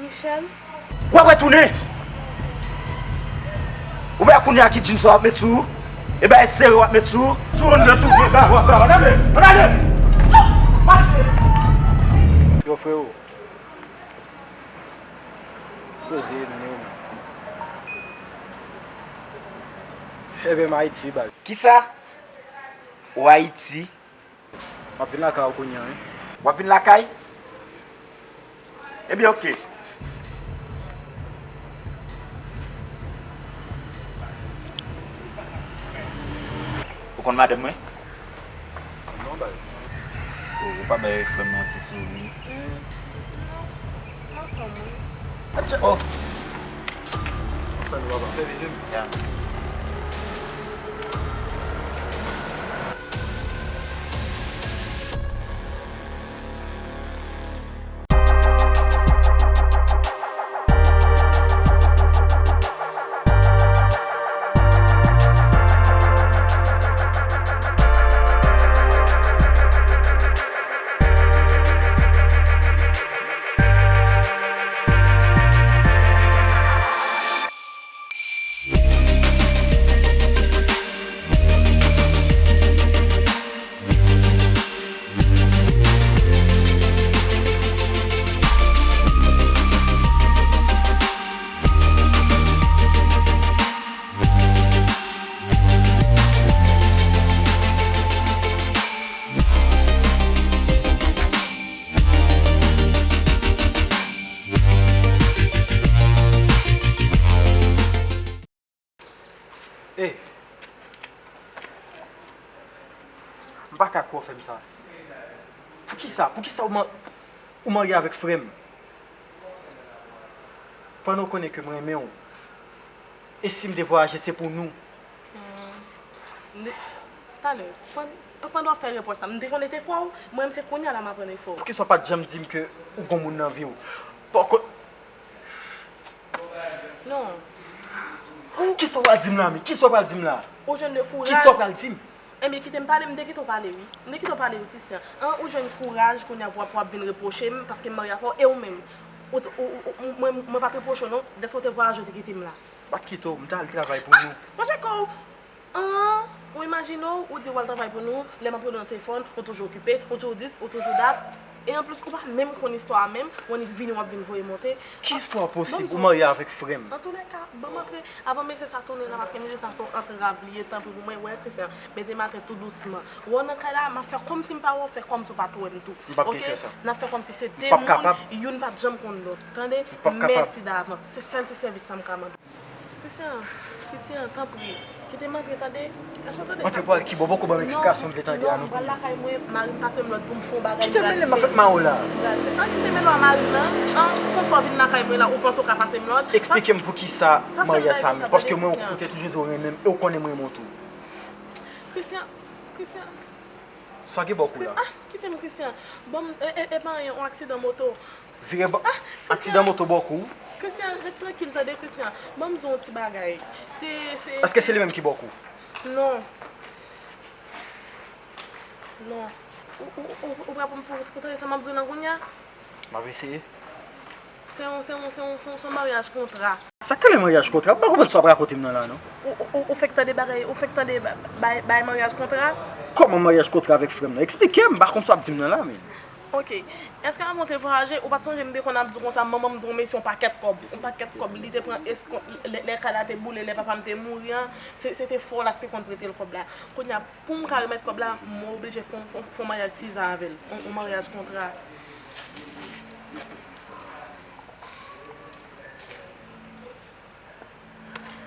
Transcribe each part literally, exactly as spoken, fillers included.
Michel. W ap retounen! Ou wè kounye a ki djins w ap met sou ou? E bagay serye w ap met sou ou? Sou ou nan tounen, ba, ba, ba, ann ale! Ann ale! Mache! Yo, freo. Poze, men yo. Ebyen, m Ayiti, baz. Kisa? Ou Ayiti? M ap vin lakay ou kounye a, wi. W ap vin lakay? Ebyen, oke. Ou konn madanm mwen? Non, baz. Ou, ou pa bay frè m nan ti souri? Hmm. Non, non, fanm, wi. Atcha, oh! Fè nou papa, fè vini m. Ya. Ey! M pa ka kwè w fè m sa. Poukisa? Poukisa w ma-, ou marye avèk frè m? Pandan w konnen ke m renmen w. E si m te vwayaje, se pou nou. Hmm. Talè, pandan w ap fè repwòch sa, m te konnen te fè w? Mwen menm se kounye a la m aprann e fè w. Poukisa w pa t janm di m ke ou gon moun nan vi w? Poko. Non. Kisa w pral di m la, men? Kisa w pral di m la? Ou jwenn de kouraj. Kisa w pral di m? Enben, kite m pale, m te kite w pale, wi. M te kite w pale, wi, Christian. An, ou jwenn kouraj, kounye a pou w ap, pou w ap vin repwoche m, paske m marye avè w, e ou menm? Ou, ou, ou, ou, mwen, mwen pa t repwoche w, non, dèske w te vwayaje, w te kite m la. M pa t kite w, m t al travay pou nou. Ah, pa chèk kò w. An, ou imajine w, ou di w al travay pou nou, lè m ap rele w nan telefòn, ou toujou okipe, ou toujou dis, ou toujou dat. E anplis, ou pa menm konn istwa a menm, ou annik vini, w ap vin voye monte. Ki istwa posib? Ou marye avèk frè m. Antoulèka, ban m antre, avan mesye sa tounen la, paske mesye sa se yon antrav li ye, tanpri pou mwen, wè, Christian, mete m atè tou dousman. Wè w nan kay la, m ap fè kòmsi m pa wè w, fè kòmsi w pa t wè m tou. M p ap gen kè sa. N ap fè kòmsi se de moun, youn pa t janm konn lòt. Tande? M p ap kapab. Mèsi davans. Se sèl ti sèvis sa m ka mande. Christian, Christian, tanpri, kite m antre, tande? Èske w tande sa m di w? Antre pou al kibò? Poko ban m eksplikasyon m vle tande a non, non, non, m pral lakay mwen, mari m pase m lòd pou m fè yon bagay. Kite mele m a fèt ma ou la. An, kite mele w a mari m nan. An, konsa w vin lakay mwen la, ou panse w ka pase m lòd? Eksplike m poukisa maryaj sa, men, paske mwen, ou te toujou di w renmen m, e w konnen m renmen w tou. Christian, Christian. Sa ki bò kou la? Ah, kite m, Christian. Bon, e, e, e pa anyen, yon aksidan moto. Vire bò. Ah, Christian. Aksidan moto bò kou? Christian, ret trankil, tande, Christian. Ban m di w yon ti bagay. Se, se, èske se li menm ki bò kou? Non. Non. Ou, ou, ou, ou prè pou, pou, pou tande sa m ap di w nan kounye a? M ap eseye. Se yon, se yon, se yon, se yon, se yon maryaj kontra. Sa k rele maryaj kontra? M pa konprann sa w ap rakonte m nan la, non. Ou, ou, ou, ou fèk tande bagay, ou fèk tande ba-, bay, bay maryaj kontra? Kòman maryaj kontra avèk frè m nan? Eksplike m, m pa konn sa w ap di m nan la, men. Ok. Èske avan w te vwayaje, ou pa t sonje m te konn ap di w konsa, manman m te yon mesye yon pakèt kòb, yon pakèt kòb, li te pran eskont, lè, lè kay la te boule, lè papa m te mouri an, se, se te frè w la ki te konn prete l kòb la. Kounye a, pou m ka remèt kòb la, mwen oblije fè yon, fè yon, fè yon maryaj siza avè l, yon, yon maryaj kontra.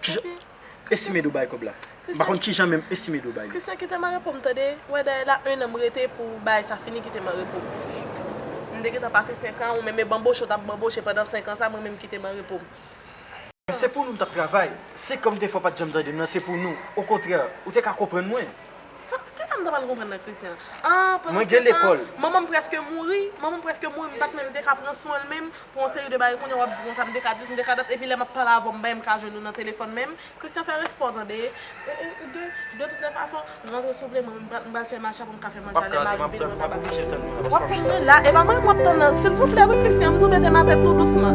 Kijan Estimé Dubai kòb la? M pa konn kijan menm Estimé Dubai. Christian, kite m an repo m, tande. Wè, dayè la, en an m rete pou bagay sa fini, kite m an repo m. M te gentan pase senk an, ou menm e banboche w t ap banboche pandan senk an sa, mwen menm kite m an repo m. Se pou nou m t ap travay. Senk an m te fè w pa t janm tande m nan, se pou nou. Okontrè, ou te ka konprann mwen. Sa, Kisa m ta pral konprann nan Christian? Ah, pandan se tan, manman m prèske mouri, manman m prèske mouri, m pa t menm te ka pran swen l menm, pou yon seri de bagay, kounye a w ap di konsa, m te ka dis, m te ka dat, epi lè m ap pale avè w, m pa menm ka jwenn ou nan telefòn menm. Christian, fè respè w tande. E, e, de, de toutes les façons, rantre si w vle, mwen, m pral, m pral fè mache pou m ka fè manje a lè m arive, mwen pa bay. W ap tann mwen la, e pa mwen, m ap tann nan, silvouplè, wi, Christian, m tou mete m atè tou dousman.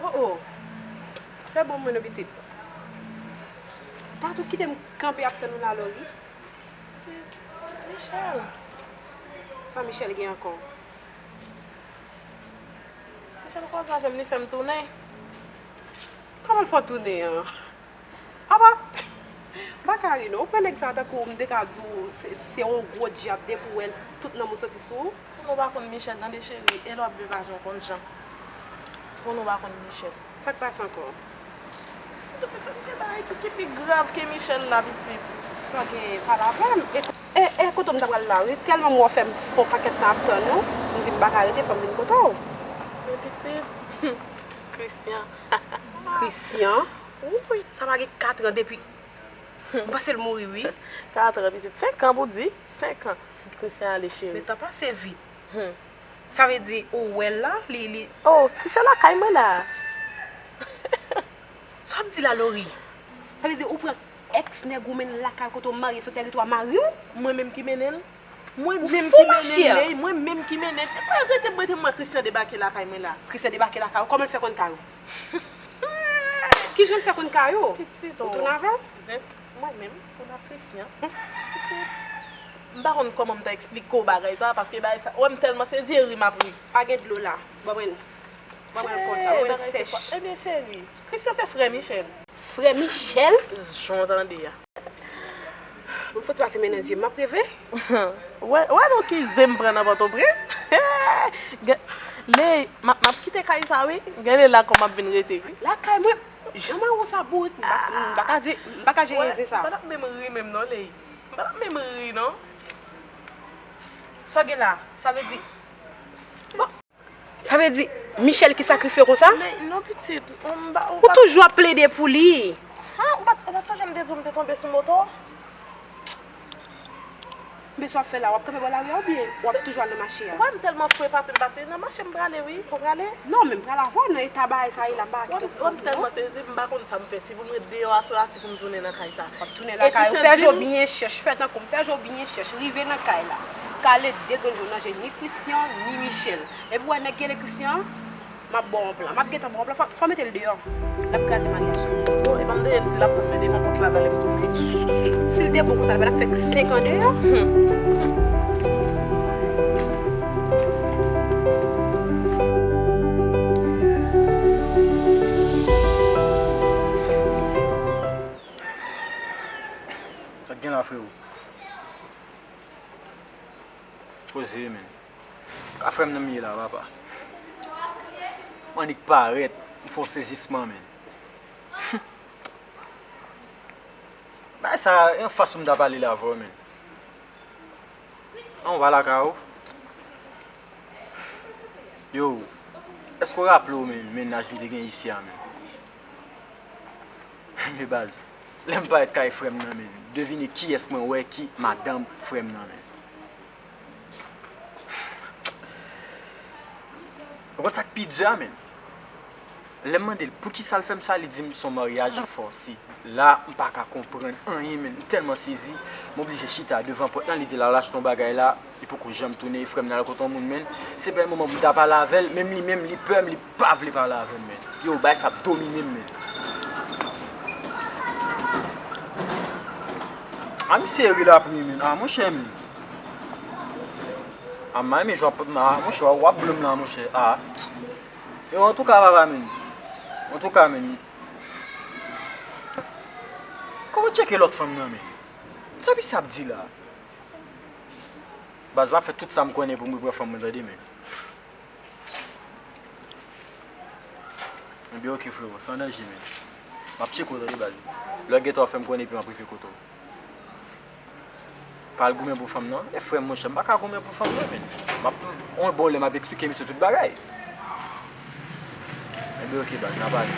Oh, oh. Fè bon mwen non pitit. Tatou kite m kanpe ap tann ou la, Lori. Ti Michel. Sa Michel gen ankò? Michel kwaze avè m, li fè m tounen. Kòman l fè w tounen an? Apa, m pa ka ri non. Ou pran nèg sa tankou m te ka di w se, se yon gwo dyab depi w wè l tout nanm ou soti sou ou. Konnen w pa konn Michel tande cheri, e lè w ap viv ajan w konn jan. Konnen w pa konn Michel. Sa k pase ankò? Pitit, m gen bagay ki, ki pi grav ke Michel la, pitit. Sa w gen pale avè m. E, e, e kote w m ta pral la, wi. Tèlman m wè w fè m fè yon pakèt tan ap tann ou, m di m pa ka rete, fò m vin kote w. Men pitit, Christian. Christian? Wi. Sa pa gen katran depi, m panse l mouri, wi. Katran, pitit. Senk an pou di. Senk an. Christian ale, cheri. Men tan pase vit. Hmm. Sa vle di ou wè l la, li, li. Oh, ki se lakay mwen la. Sa w ap di la, Lori? Sa vle di ou pran èks nèg ou mennen lakay kote w marye sou tèritwa mari w? Mwen menm ki mennen l? Mwen menm ki mennen l, Ley, mwen menm ki mennen l. Epi rete mete mwen Christian debake lakay mwen la. Christian debake lakay ou? Kòman l fè konn kay ou? Kijan l fè konn kay ou? Pitit, ou tounen avè l? Zens, mwen menm, tounen ak Christian. Pitit. M pa konn kòman m ta eksplike w bagay sa, paske bagay sa, wè m tèlman sezi e ri m ap ri. Pa gen dlo la. Ban mwen l. Ban mwen l konsa, ban mwen l sèch. Ebyen, cheri, Christian se frè Michel. Frè Michel? Jan w tande a. M fouti pase men nan zye m, m ap reve. Wè, wè non ki zen m pran nan Pòtoprens. Gen, Ley, m ap, m ap kite kay sa wi. Gen lè la kò m ap vin rete. Lakay mwen, jan mawo sa bourik, m pa, m pa ka je-, m pa ka jere zen sa. M pa t ap menm ri menm non, Ley. M pa t ap menm ri non. Sa w gen la, sa vle di. Bon. Sa vle di, Michel ki sakrifye w konsa? Men, non, pitit, m pa, ou pa. Ou toujou ap plede pou li. Ha, ou pa, ou pa t sonje m te di w m te tonbe sou moto? Men sa w ap fè la, w ap kanpe bò lari a oubyen w ap toujou al nan mache a? Ou wè m tèlman fou, e pati m pati, nan mache m prale wi, ou prale? Non, men m pral avè w nan eta bagay sa ye la, m pa kite w pran pou mò. Ou wè m tèlman sezi, m pa konn sa m fè, si pou m ret deyò aswè a, si pou m tounen nan kay sa. W ap tounen lakay ou, fè je w byen chèch, fè tankou m, fè je w byen chèch, rive nan kay la. Kale de grenn je w nan je ni Christian, ni Michel. Epi w wè nèg ki rele Christian an, m ap ba w yon plan. M ap gentan ba w yon plan. Fò, fò mete l deyò. L ap kraze maryaj. Bon, e pa m dèyè l di l ap tann mwen devan pòt la, talè m tounen. Si l te bon konsa, li pa t ap fè senk an deyò. Hmm. Sa k gen la, freo? Poze, men. Ka frè m nan m ye la, papa. M annik parèt, m fè yon sezisman, men. Bagay sa, e anfas pou m ta pale la avè w, men. An, w pa lakay ou? Yo, èske w raple w, men, mennaj m te gen isi a, men? Men baz, lè m parèt kay frè m nan, men, devine kiyès mwen wè ki madanm frè m nan, men. Ou konn sa k pi di a, men? Lè m mande l poukisa l fè m sa, li di m se yon maryaj fòse. La, m pa ka konprann anyen, men, m tèlman sezi, m oblije chita devan pòt lan, li di l al achte yon bagay la, li poko janm tounen, e frè m nan al kote yon moun, men. Se pa yon moman pou m ta pale avè l, menm li menm, li pè m, li pa vle pale avè m, men. Yo, bagay sa ap domine m, men. A, misye ri l ap ri, men. A, monchè, men. A, m pa renmen jan w ap, a, monchè, w ap blòm la, monchè. A. Yo, antouka, papa, men. Antouka, men. Kòman w tcheke lòt fanm nan, men? Sa misye ap di la? Baz, m ap fè tout sa m konnen pou m reprann fanm mwen, tande, men. Ebyen, oke, frewo, san danje, men. M ap tcheke w, tande, baz. Lè w gentan w fè m konnen, epi m ap rive kote w. Pa al goumen pou fanm nan. E frè m, monchè, m pa ka goumen pou fanm nan, men. M ap, on bon lè m ap eksplike misye tout bagay. Ebyen, oke, baz, n a pale.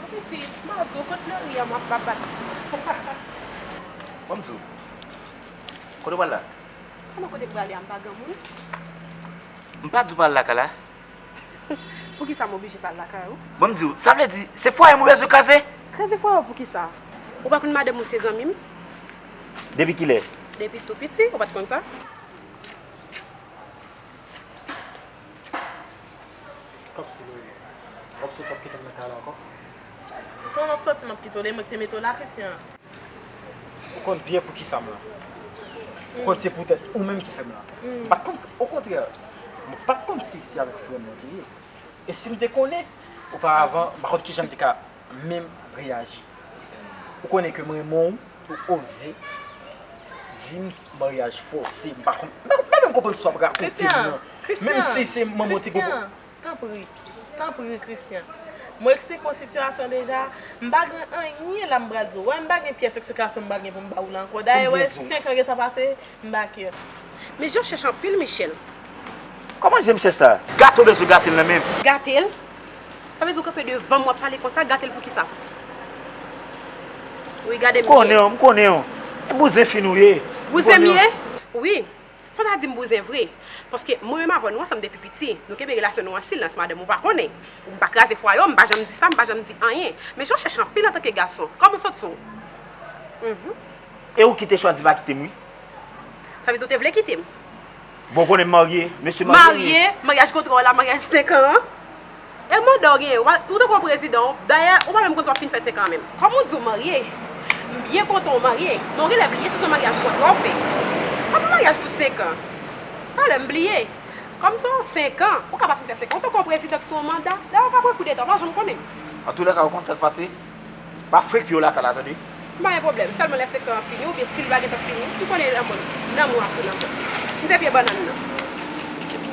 Mon pitit, m a di w, kot Lori a, m ap bat bat. Ban m di w, kote w pral la? Kòman kote m prale a, m pa granmoun? M pa di w pral lakay la. Poukisa m oblije pral lakay ou? Ban m di w, sa vle di, se fwaye m ou bezwen kraze? Kraze fwaye w poukisa? Ou pa konn madanm ou se zanmi m? Depi kilè? Depi tou piti, ou pa t konn sa? Kòmsi w ap soti, w ap kite m nan kay la ankò? Kòman w ap soti, m ap kite w, e mwen ki te mete w la, Christian? Ou konn byen poukisa m la. Ou konn se poutèt ou menm ki fè m la. M pa t konn, okontrè, m pa t konn si se avèk frè m nan ou te ye. E si m te konnen, oparavan, m pa konn kijan m te ka menm reyaji. Ou konnen ke m renmen w, ou oze di m maryaj fòse, m pa konn, m pa menm konprann sa w ap rakonte m nan. Menm si se manman w te pwopo. Christian, tanpri, tanpri, Christian. Mwen eksplike w sitiyasyon deja, m pa gen anyen la m pral di w. Wè, m pa gen pyès eksplikasyon m pa gen pou m ba w la ankò. Dayè, wè, senk an gentan pase, m pa care. Men jan w chèch anpil, Michel. Kòman je m chèch sa? Gate w bezwen gate l nan men m. Gate l? Sa vle di w kanpe devan m, w ap pale konsa, gate l poukisa? Wi, gade m byen. M konnen w, m konnen w. E bouzen fin ou ye. Bouzen m ye? Wi. Fò w ta di m bouzen vre. Paske mwen menm avè w, nou ansanm depi piti. Nou kenbe relasyon nou an silans, madanm ou pa konnen. M pa kraze fwaye w, m pa janm di sa, m pa janm di anyen. Men jan w chèche anpil antanke gason. Kòman w santi w? Mhm. E ou ki te chwazi pa kite m, wi. Sa vle di w te vle kite m? Bon, w konnen m marye, mesye marye. Marye, maryaj kontra w la, maryaj senk an an. E manda w genyen, ou pa, ou tankou yon prezidan, dayè, ou pa menm konn si w ap fin fè senk an menm. Kòm ou di w marye, m byen kontan w marye, men w genlè bliye si se yon maryaj kontra w fè. Kòm yon maryaj pou senk an, talè m bliye. Kòm se yon senk an, ou ka pa fin fè senk an, ou tankou yon prezidan ki sou yon manda, dayè ou ka pran koudeta, ou pa janm konnen. Antoulèka, ou konn sa k pase? Pa frenk pye w lakay la, tande? M pa gen pwoblèm, sèlman lè senk an an fini, oubyen si l pa gentan fini, m konnen nan mwen, nan mwen ap tounen ankò. M se pye bannann nan. Kèt.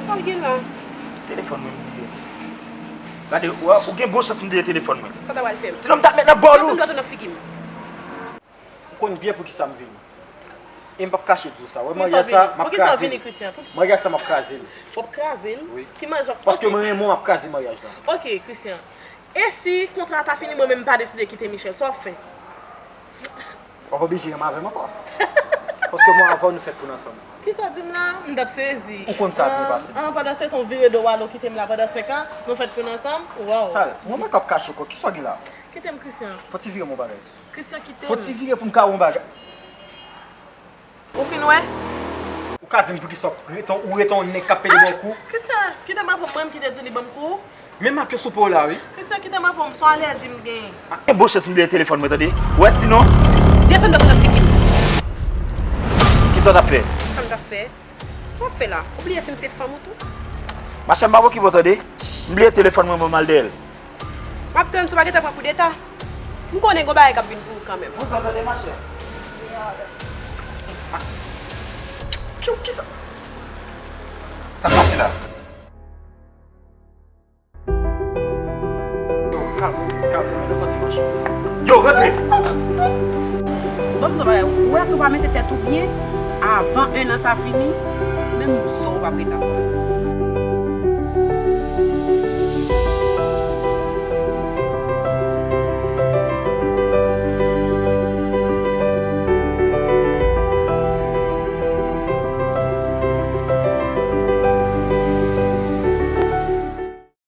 Sa l gen la? Telefòn mwen m bliye. Gade, ou, ou gen bon chans m bliye telefòn mwen. Sa w ta pral fè m? Sinon m t ap met nan bòl ou. Desann dwat ou nan figi m. Ou konn byen poukisa m vini. E m p ap kache di w sa. Wè, maryaj sa, m ap kraze l. Poukisa w vini, Christian? Maryaj sa, m ap kraze l. W ap kraze l? Wi. Ki jan? Paske mwen renmen w, m ap kraze maryaj la. Ok, Christian. E si kontra a ta fini, mwen menm m pa deside kite Michel, sa w ap fè? W ap oblije renmen avè m ankò. Paske mwen avè w nou fèt pou n ansanm. Kisa w di m la? M t ap sezi. Ou konn sa byen pase. An, pandan se tan w vire do w ale w kite m la pandan senk an, nou fèt pou n ansanm? Waw. Talè, mwen menm k ap kache w kò, kisa w gen la? Kite m, Christian. Fò w ti vire m yon bagay. Christian, kite m. Fò w ti vire pou m ka wè yon bagay. Ou fin wè? Ou ka di m poukisa w rete, ou rete yon nèg k ap pede ba w kou? Christian, kite m aprann mwen, m kite di li ban m kou. Men make sou po w la, wi. Christian, kite m aprann, se yon alèji m genyen. Ah, gen bon chans m bliye telefòn mwen, tande. Ou wè sinon. Desann dwat ou nan figi m. Kisa w t ap fè? Sa m t ap fè? Sa w ap fè la? Ou bliye si m se fanm ou tou? Machè, m p ap okipe w, tande. M bliye telefòn mwen, mwen m al dèyè l. M ap tann si w pa gentan pran koudeta. M konnen gon bagay k ap vin pou ou kanmenm. Bon, sa tande, machè. Ah. Ki, kisa? Sa k pase la? Yo, kalm, kalm, nou fè ti mache. Yo, rantre! Ban m di w bagay, ou wè si w pa mete tèt ou byen, avan en an sa fini, menm zo w p ap ret ankò.